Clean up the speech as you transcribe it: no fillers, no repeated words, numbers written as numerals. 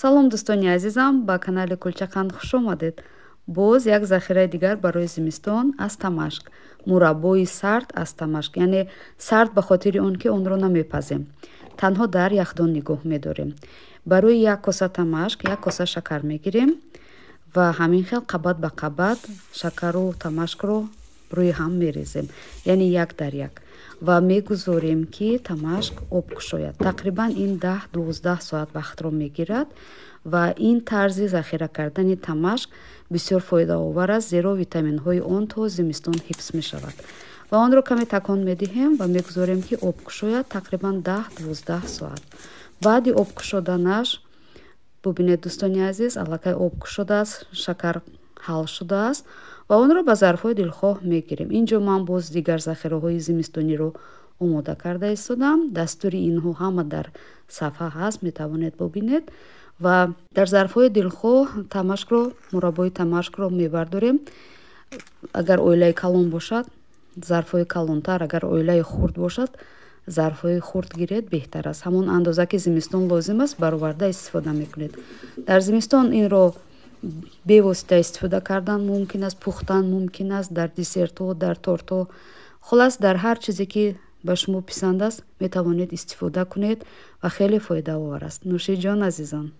Салом, дӯстони азизам, ба канали Кулчақанд хуш омадед. Боз як захираи дигар барои зимистон аз тамашк, мураббои сард аз тамашк. Яъне сард ба хотири он ки онро намепазем, танҳо дар яхдон нигоҳ медорем. Барои як коса тамашк як коса шакар мегирем ва ҳамин хел қабат ба қабат шакару тамашкро рӯи ҳам мерезем, яъне як дар як, ва мегузорем, ки тамашк об кушояд. Тақрибан ин 10-12 соат вақтро мегирад. Ва ин тарзи захира кардани тамашк бисёр фоидаовар аст, зеро витаминҳои он то зимистон ҳифз мешавад. Ва онро каме такон медиҳем ва мегузорем, ки об кушояд, тақрибан 10-12 соат. Баъди об кушоданаш, бубинед, дӯстони азиз, аллакай об кушодааст, шакар ҳал шудааст ва онро ба зарфҳои дилхоҳ мегирем. Инҷо ман боз дигар захираҳои зимистониро омода карда истодам. Дастури инҳо ҳама дар сафҳа ҳаст, метавонед бубинед. Ва дар зарфҳои дилхоҳ тамашкро, мураббои тамашкро мебардорем. Агар оилаи калон бошад, зарфҳои калонтар, агар оилаи хурд бошад, зарфҳои хурд гиред беҳтар аст. Ҳамон андоза, ки зимистон лозим аст, бароварда истифода мекунед. Дар зимистон инро бевосита истифода кардан мумкин аст, пухтан мумкин аст, дар десертҳо, дар тортҳо, хулас, дар ҳар чизе, ки ба шумо писанд аст, метавонед истифода кунед ва хеле фоидаовар аст. Нӯшиҷон, азизон.